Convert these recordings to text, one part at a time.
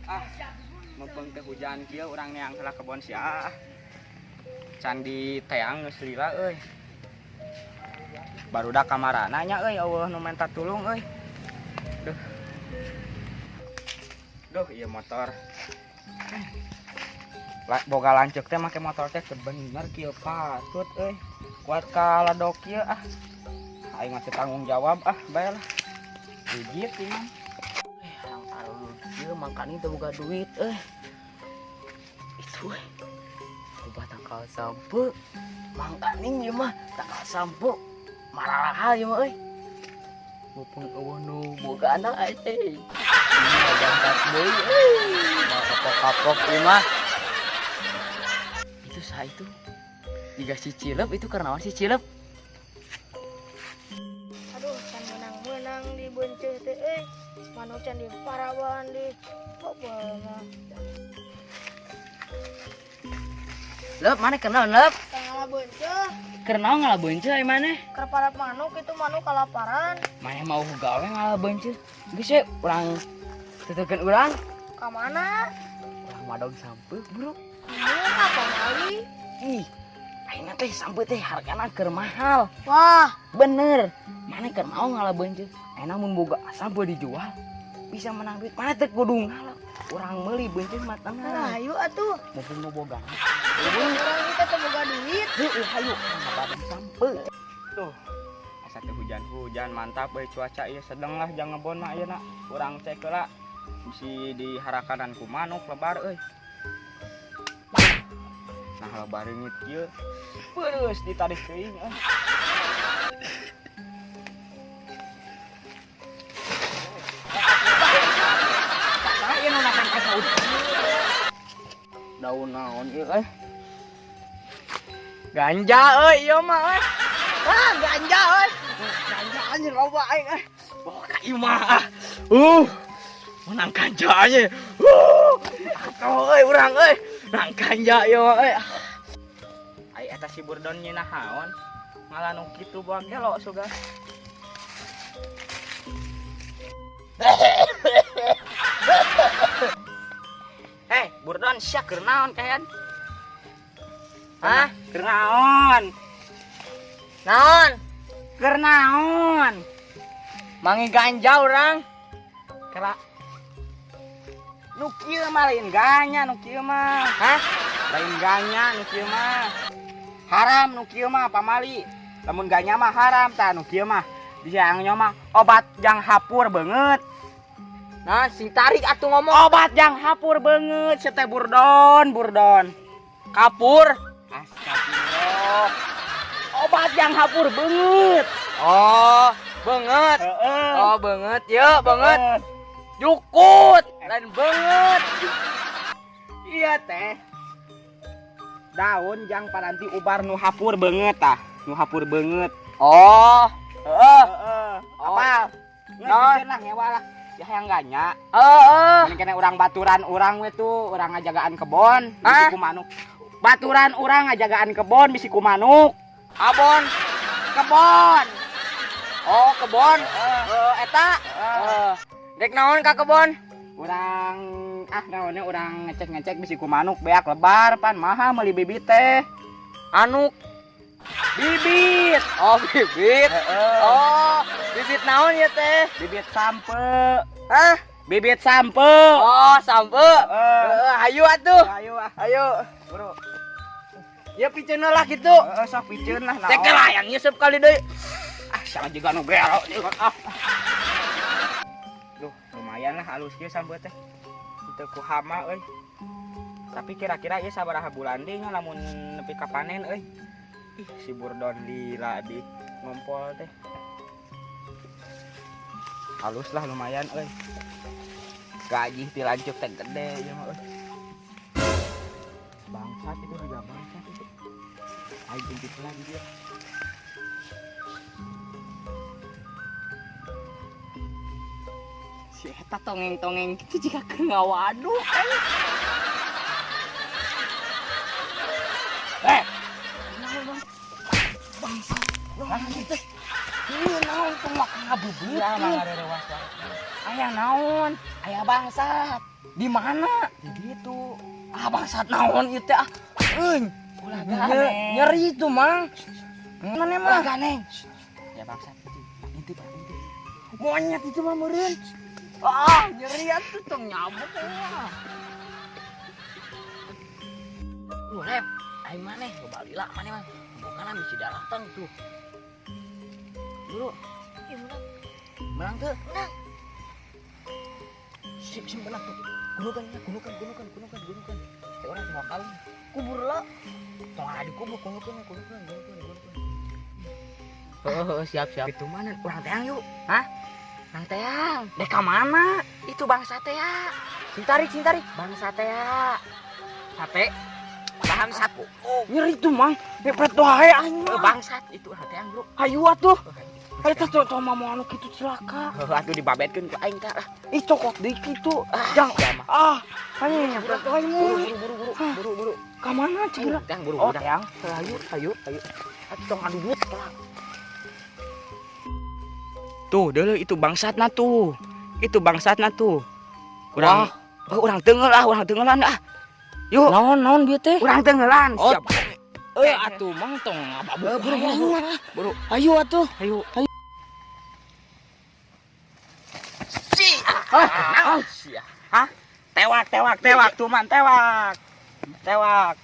Ah, mumpung teu hujan kieu urang neang heula kebon sia. Can diteang geus lila euy. Barudak kamarana nya euy, eueuh nu menta tulung euy. Duh. Duh, ieu motor. Boga lanceuk teh make motor teh teu bener kieu patut euy. Kuat ka ladok kieu ah. Aing mah teu tanggung jawab ah, bae lah. Jujur sih mah. Yang arulur kieu mangkani teu boga duit euy. Itu euy. Loba tangkal sampeu. Mangkaning ieu mah tangkal sampeu. Mararahal ieu mah euy. Mumpung eueuh nu boga anak euy. Bangsat deui euy. Mah kapok-kapok ieu mah. Itu saha itu? Jiga si Cilep itu karena si Cilep. Aduh, can menang-menang di benceuh teh euy. Manuk can di paraban di bobol mah. Lep, mana kenal lep? Tangala benceuh. Kenal ngalah benceuh ai maneh? Keur parap manuk itu manuk kalaparan. Maneh mau gawe ngalah benceuh. Geus we urang tutukeun urang. Ka mana? Urang madog sampeu, Bro. Ieu apa mali? Ih, ayeuna teh sampeu teh hargana keur mahal. Wah, bener. Maneh keur mau ngalah benceuh. Ayeuna mun boga sampeu dijual bisa menang duit. Maneh teh kudu ngalah. Urang meuli benceuh mah tenang. Nah, ayo atuh. Mumpung nu boga. Urang kita teh boga duit. Heueuh, hayu ngabadan sampeu. Tuh. Asa teh hujan-hujan mantap euy cuaca ieu sedeng lah jang ngebon mah ayeuna. Urang cek heula. Bisi diharakanan ku manuk lebar euy. Nah, lebar reungit kieu. Peureuh ditarik teuing euy. Daun naon ieu euy? Ganja euy ieu mah euy. Ah, ganja euy. Ganja anjir loba aing euy. Bawa ka imah ah. Menang ganja anjir. Atuh euy urang euy. Nang ganja ieu mah euy. Ai eta si Burdon nyeunah naon? Malah nu kitu bawa gelo suga. Burdon sia keur naon kayan? Hah? Keur naon? Naon? Keur naon? Mangi ganja urang. Kera. Nu kieu mah lain ganya nu kieu mah. Hah? Lain ganya nu kieu mah. Haram nu kieu mah pamali. Lamun ganya mah haram tah nu kieu mah. Bisa mah obat jang hapur beungeut. Nah, sing tarik atuh ngomong. Obat jang hapur beungeut sia teh Burdon, Burdon. Kapur. Astagfirullah. Obat jang hapur beungeut. Oh, beungeut. Heeh. Oh, beungeut ye, beungeut. Heeh. Jukut, lain beungeut. Iya teh. Daun jang paranti ubar nu hapur beungeut tah, nu hapur beungeut. Oh, heeh. Heeh. Oh. Apal? Geus Naon? lah ngewa lah. Ya hayang ganya. Heeh. Mending kene urang baturan urang we tuh, urang ngajagaan kebon, bisi Hah? ku manuk. Baturan urang ngajagaan kebon bisi ku manuk. Abon. Kebon. Oh, kebon. Heeh. Heeh, eta. Heeh. Heeh. Dek naon ka kebon? Urang ah naonnya urang ngecek-ngecek bisi ku manuk beak lebar pan maha meuli bibit teh. Anuk bibit. Oh, bibit. Heeh. Oh, bibit naon ya teh? Bibit sampe. Hah? Bibit sampe. Oh, sampe. Heeh. Heeh, hayu atuh. Hayu ah. Hayu. Bro. Ya piceun lah gitu. Heeh, sok piceun lah naon. Cek lah yang nyusup kali deui. Ah, sama juga nu gelo ah. Duh, lumayan lah halus kieu sampe teh. Teu ku hama euy. Tapi kira-kira ieu sabaraha bulan deui nya lamun nepi ka panen euy. Ih, si Burdon lila di ngompol teh. Halus lah lumayan euy. Gaji ti lanceuk teh gede ieu mah euy. Bangsat itu juga bangsat itu. Aing jemput lagi dia. Si eta tongeng-tongeng kitu jika keur ngawaduk. Bangsat. Naon teh? Ieu naon tong mah ngabubeut. Aya naon? Aya bangsat. Di mana? Di ditu. Ah bangsat naon ieu teh ah. Euy, ulah ganeng. Nyeri itu, Mang. Mana mah? Ulah ganeng. Ya bangsat itu. Intip, intip. Monyet itu mah meureun. Ah, nyeri atuh tong nyabuk mah. Lu rep, aing maneh loba lila maneh mah. Bukan bisi daratan tuh. Buru. Ih, menang. Menang teu? Menang. Sip, sip menang tuh. Gunukan, gunukan, gunukan, gunukan, gunukan. Kayak orang mau kalung. Kubur lo. Tong ada dikubur, gunukan, gunukan, gunukan, gunukan. Oh, siap, siap. Itu mana? Urang teang yuk. Hah? Urang teang. Dek ka mana? Itu bangsa teh ya. Sing tarik, sing tarik. Bangsa teh ya. Sate. Bangsat. Oh, nyeri tuh, Mang. Depret wae aing mah. Bangsat itu urang teang, Bro. Hayu atuh. Ayo teh tong mah anu kitu celaka. Heuh atuh dibabetkeun ku aing teh lah. Ih cokot deui kitu. Jang. Ah, anjing nyepret wae mu. Buru buru buru buru buru. Ka mana cigera? Teang buru Oh, buru. teang. Hayu, hayu, hayu. Atuh tong adu duit lah. Tuh, deuleu itu bangsatna tuh. Itu bangsatna tuh. Urang oh, urang teunggeul ah, urang teungeulan ah. Yuk. Naon naon bieu teh? Urang teungeulan. Oh. Siap. Eh atuh Mang tong ngababuk. Buru buru. Buru. Ayo atuh. Ayo. Ayo. Si. Ah, sia. Hah? Tewak, tewak, tewak tuh man, tewak. Tewak.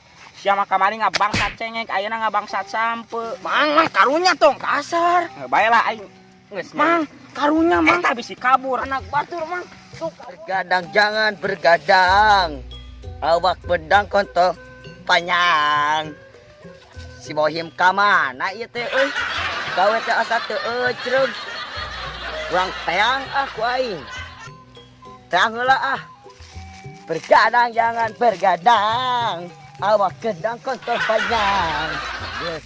Sia mah kamari ngabangsat cengek, ayeuna ngabangsat sampe. Mang, mang karunya tong kasar. Bae lah aing. Geus, Mang, karunya Mang. Eta bisi kabur. Anak batur Mang. Tuh Bergadang jangan bergadang. Awak pedang kontol panjang. Si Bohim ka mana ieu teh euy? Gawe teh asa teu ecreug. Urang teang ah ku aing. Teang heula ah. Bergadang jangan bergadang. Awak gedang kontol panjang. Geus.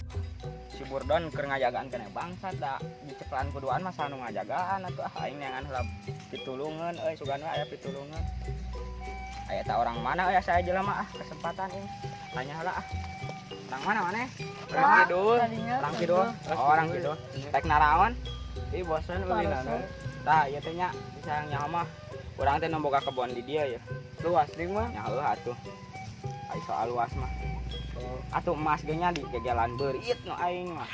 Si Burdon keur ngajagaan keneh bangsat da diceplaan kuduaan mah anu ngajagaan atuh ah aing neangan heula pitulungeun euy sugan we aya pitulungeun. Aya ta orang mana euy asa jelema ah kesempatan ini. Tanya heula ah. Orang mana maneh? Orang kidul. Orang kidul. Oh, orang kidul. Rek naraon? Ih bosan ulinan. Tah ieu teh nya sayang nyaho mah. Urang teh nu boga kebon di dieu ya. Luas deui mah. Nya heuh atuh. Ai soal luas mah. Atuh emas ge nya di gegelan beurit nu aing mah.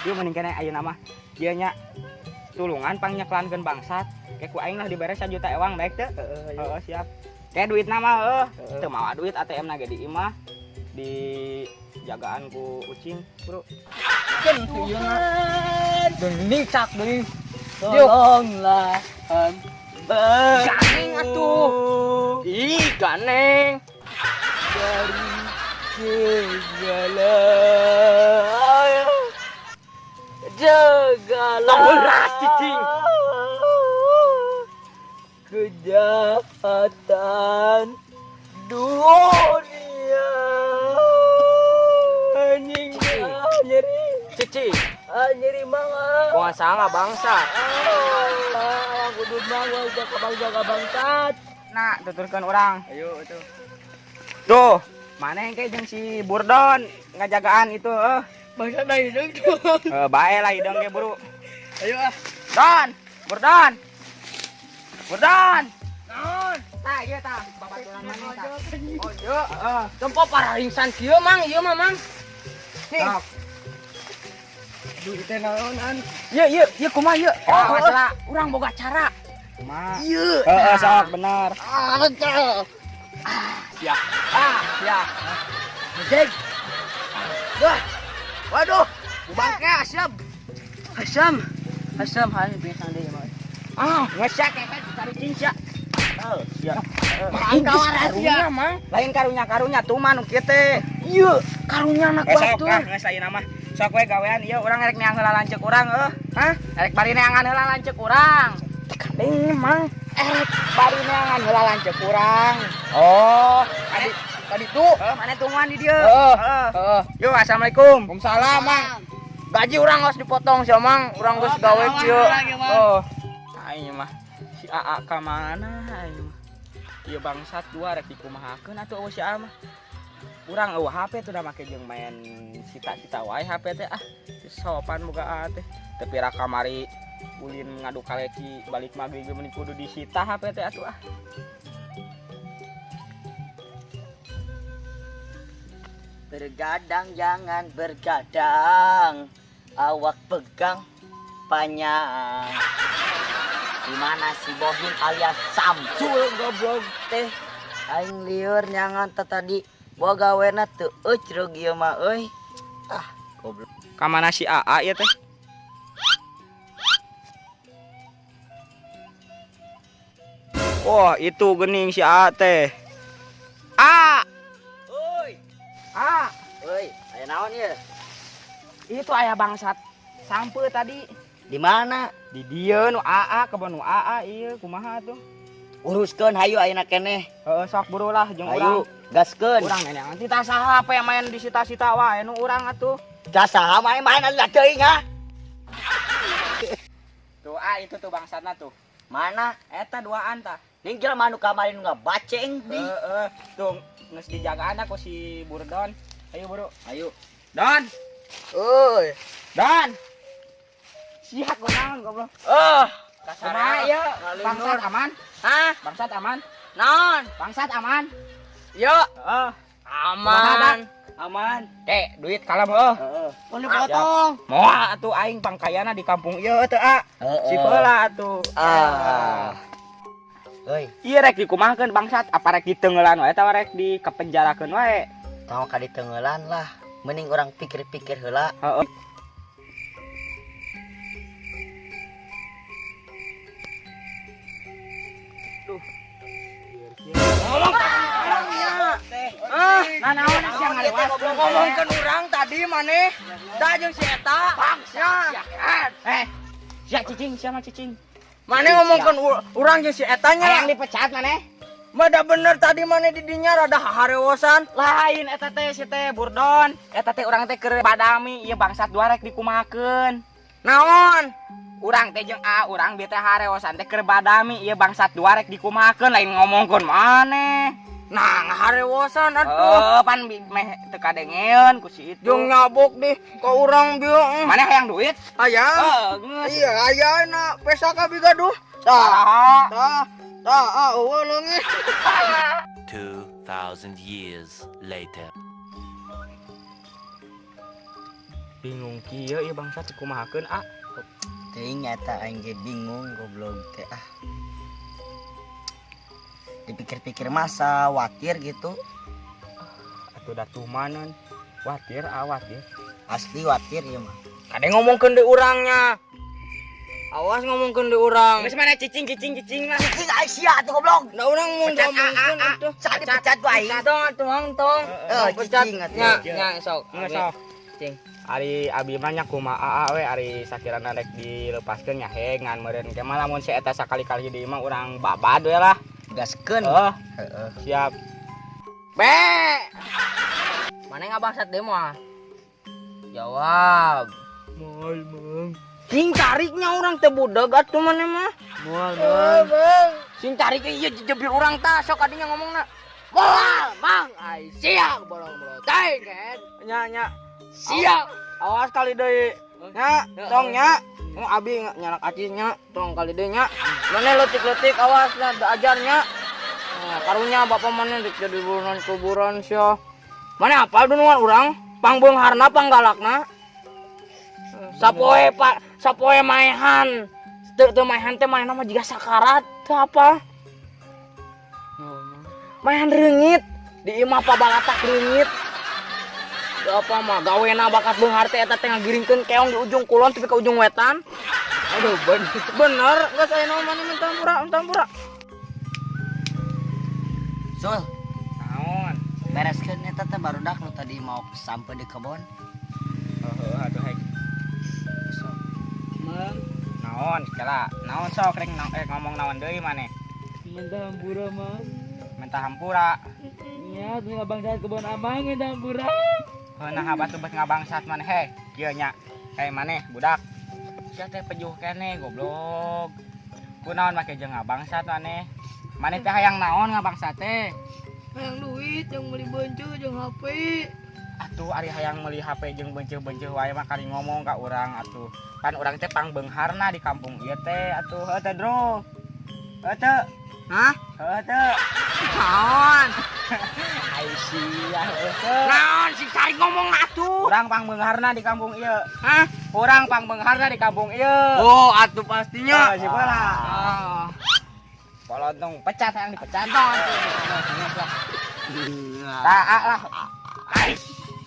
Ieu mending keneh ayeuna mah kieu nya tulungan pangnyeklankeun bangsat. Ke ku aing lah dibere 1 juta ewang baik teu? Heeh, Heeh, siap. Ke duitna mah heuh. Teu mawa duit ATM na ge di imah. Di jagaan ku ucing, Bro. Kan ieu na. Deui cak deui. Tolonglah hamba. Ganeng atuh. Ih, ganeng. Dari segala segala Tong heuras cicing. Kejahatan dunia. Anjing nyeri. Cici, Nyeri mang. kuasa salah bangsat. Ah, kudu mang jaga bangsa bangsat. Nah, tuturkeun urang. Ayo atuh. Tuh, mana yang kayak jeung si Burdon ngajagaan itu eh. Bangsat da hideung tuh. Bae lah hideung ge buru. Ayo ah. Don, Burdon. Burdon. Naon? Tah, ieu tah, babaturan maneh tah. Oh, ieu. Heeh. Tempo pararingsan kieu Mang, ieu mah Mang. Cing. Sok. Duh teh naonan. Ieu ieu ieu kumaha ieu? Oh, masalah urang boga cara. Kumaha? Ieu. Heeh, sok bener. Ah, betul. Ah, siap. Ah, siap. Ngejek. Wah. Waduh, bangke asam. Asam. Asam hayu biasa deui mah. Ah, Ngesya kepe ditarik sia. Heuh, sia. Mang karunya, Mang. Lain karunya-karunya tuh mah nu kieu teh. Ieu, karunya anak Eh sok batur. ah geus ayeuna mah. Sok we gawean ieu urang rek neang heula lanceuk urang heuh. Hah? Rek bari neangan heula lanceuk urang. Kadeng, Mang. Erek bari neangan heula lanceuk urang. Oh, tadi tadi tuh. Heuh, maneh tungguan di dieu. Heeh. Heeh. Heeh. Yuk, assalamualaikum. Waalaikumsalam, Mang. Gaji urang harus dipotong sih, Mang. Urang geus gawe kieu. Oh. Aing mah si AA ka mana aing mah. Ieu bangsat dua rek dikumahakeun atuh eueuh si AA mah. Urang eueuh HP tuh da make jeung main sita-sita wae HP teh ah. Sopan boga AA teh. Tapi ra kamari ulin ngadu kaleci balik maghrib ge meni kudu disita HP teh atuh ah. Bergadang jangan bergadang, awak pegang panjang. Di mana si Bohim alias Samsul goblok teh? Aing lieur nyangan tadi boga gawena teu eucreug ieu mah euy. Ah, goblok. Ka mana si AA ieu teh? Wah, itu gening si AA teh. A. Oi. A. Oi, aya naon ieu? Itu aya bangsat sampe tadi. Di mana? Di dieu nu AA, kebon nu AA ieu kumaha tuh? Uruskeun hayu ayeuna keneh. Heeh, sok buru lah jeung urang. Hayu, gaskeun. Urang nenek nanti tah saha apa yang main di sita-sita wae nu urang atuh. Tah saha main-main atuh teuing ha. Tuh A itu tuh bangsatna tuh. Mana? Eta duaan tah. Ning jelema nu kamari nu ngabaceng di. Heeh, tuh geus dijagaan aku si Burdon. Ayo buru. Ayo. Don. Euy. Don. Siap kunaon goblok. Eh, kumaha ieu? Bangsat aman? Hah? Bangsat aman? Naon? Bangsat aman? Yo. Heeh. Aman. Aman. Dek, duit kalem heuh. Heeh. Mun dipotong. Moal atuh aing pangkayana di kampung ieu teu a. Si heula atuh. Ah. Euy, ieu rek dikumahakeun bangsat, apa rek diteunggeulan wae atawa rek dikepenjarakeun wae? Tong ka diteunggeulan lah. Mending urang pikir-pikir heula. Heeh. Duh. Ngomong Ah, nah naon sia ngaliwat ngomongkeun urang tadi maneh. Da jeung si eta. Bangsat. Eh, sia cicing, sia mah cicing. Maneh ngomongkeun urang jeung si eta nya. Hayang dipecat maneh. Mah da bener tadi maneh di dinya rada haharewosan. Lain eta teh si teh Burdon. Eta teh urang teh keur badami ieu bangsat dua rek dikumahakeun. Naon? Urang teh jeung A, urang bieu teh harewosan teh keur badami ieu bangsat dua rek dikumahakeun lain ngomongkeun maneh. Nah, ngaharewosan atuh. Oh, pan meh teu kadengeun ku si itu. Jeung nyabok deh ka urang bieu. Maneh hayang duit? Hayang. Heeh, iya, hayang na pesa ka bigaduh. Tah. Tah. Tah, ah eueuh leungit. 2000 years later. Bingung kieu ieu bangsat dikumahakeun, ah. Teuing eta aing ge bingung goblok teh ah. Dipikir-pikir masa watir gitu. Atuh datuh manan. Watir ah watir. Asli watir ieu mah. Kade ngomongkeun di urangnya. Awas ngomongkeun di urang. Geus mana cicing cicing cicing lah. Cicing ai sia atuh goblok. Da urang mun ngomongkeun atuh. Saat dipecat ku aing. Tong atuh mang tong. Heeh, cicing atuh. Nya nya sok. Geus sok. Cicing. Ari abi mah nya kumaha we ari sakirana rek dilepaskeun nya he ngan meureun ke mah lamun si eta sakali-kali deui mah urang babad we lah. Gaskeun. Heeh. Siap. Be. Mana ngabangsat deui mah? Jawab. Moal, Mang. Sing tariknya urang teh budak atuh maneh mah. Moal, Mang. Sing tarik ieu jejebir urang tah sok adinya ngomongna. Moal, Mang. Ai sia bolong-bolong teuing kan. Nya nya. Sia. Awas kali deui. Nya, tong nya. Oh, abi nyalak acisnya, tong kali deui nya. Maneh leutik-leutik awas nya da ajarnya. Nah, karunya bapak maneh rek jadi burunan kuburan sia. Maneh apal dunungan urang? Pangbeungharna panggalakna. Sapoe pak, sapoe maehan. Teu teu maehan teh manehna mah jiga sakarat teu apa. Maehan reungit di imah pabalatak reungit. Teu apa mah gawena bakat beunghar teh eta teh ngagiringkeun keong di ujung kulon tepi ka ujung wetan. Aduh bener. Bener geus aya naon maneh minta hampura, minta hampura. Sul. Naon? Bereskeun eta teh barudak nu tadi mau sampai di kebon. Heeh, atuh hek. Mang, naon kela? Naon sok rek ngomong naon deui maneh? Minta hampura, Mang. Minta hampura. Nya, tuh ngabangsat kebon amang minta hampura. Heuh nah batu bet ngabangsat maneh heh. Kieu nya. Hei maneh budak. Sia teh pejuh keneh goblok. Kunaon make jeung ngabangsat maneh? Maneh teh hayang naon ngabangsat teh? Hayang duit, yang beli beunceut jeung HP. Atuh ari hayang meuli HP jeung beunceut-beunceut wae mah kali ngomong ka urang atuh. Pan urang teh pangbeungharna di kampung ieu teh atuh. Heuh teh, Bro. Heuh teh. Hah? Heuh teh. Naon? Ai sia heuh. Naon si cari ngomong atuh? Urang pangbeungharna di kampung ieu. Hah? Urang pangbeungharna di kampung ieu. Oh, atuh pastinya. Oh, si bola. Ah. Polontong pecat yang dipecat. Tah, ah, lah. Ais.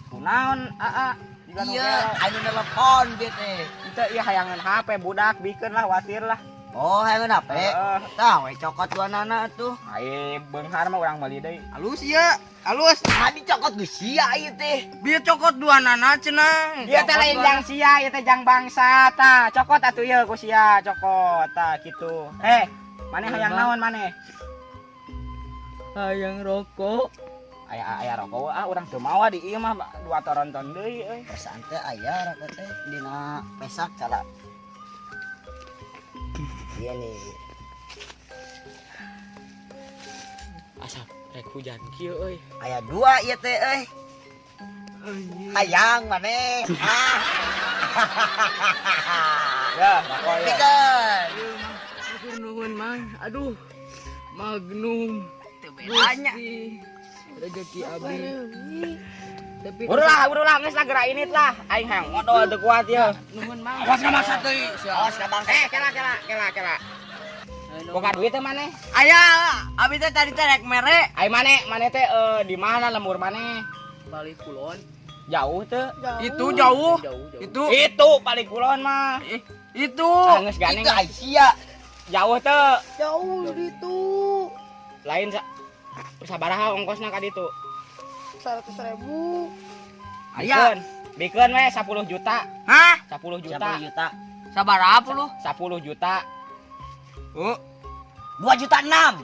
Kunaon, aa? Jiga nu Iya, gelo. Anu nelpon dia teh. Itu iya hayangan HP budak bikeun lah watir lah. Oh, hayang HP. Heeh. Tah, we cokot dua nana tuh. Ai beunghar mah urang meuli deui. Halus ya, halus. Tadi cokot geus sia ieu teh. Biar cokot dua nana cenah. Ieu teh lain jang sia, ieu teh jang bangsa tah. Cokot atuh ieu ku sia, cokot tah kitu. Eh, maneh hayang naon maneh? Hayang rokok. Aya aya rokok ah urang teu mawa di ieu mah dua toronton deui euy. Perasaan teh aya rokok teh dina pesak cala. Iya nih. Asap rek hujan kieu euy. Aya dua ieu teh euy. Hayang maneh. Ah. Ya, rokok ya. Bikeun. Aduh nuhun Mang. Aduh. Magnum. Teu bedanya. Gusti. Rezeki abi. Tapi Buru lah, geus lah geura init lah. Aing hayang modol teu kuat ieu. Nuhun Mang. Awas ka masa teuy. Awas ka bangsa. Eh, kela kela kela kela. Boga duit teh maneh? Aya, abi teh tadi teh rek mere. Ai maneh, maneh teh di mana lembur maneh? Balik kulon. Jauh teu? Jauh. Itu jauh. Itu Itu paling kulon mah. Itu. Ah, geus gandeng. Itu ai sia. Jauh teu? Jauh itu. Lain sa sabaraha ongkosna ka ditu? 100 ribu. Aya. Bikeun. Bikeun we 10 juta. Hah? 10 juta. 10 juta. Sabaraha lu? 10 juta. Oh. 2 juta 6.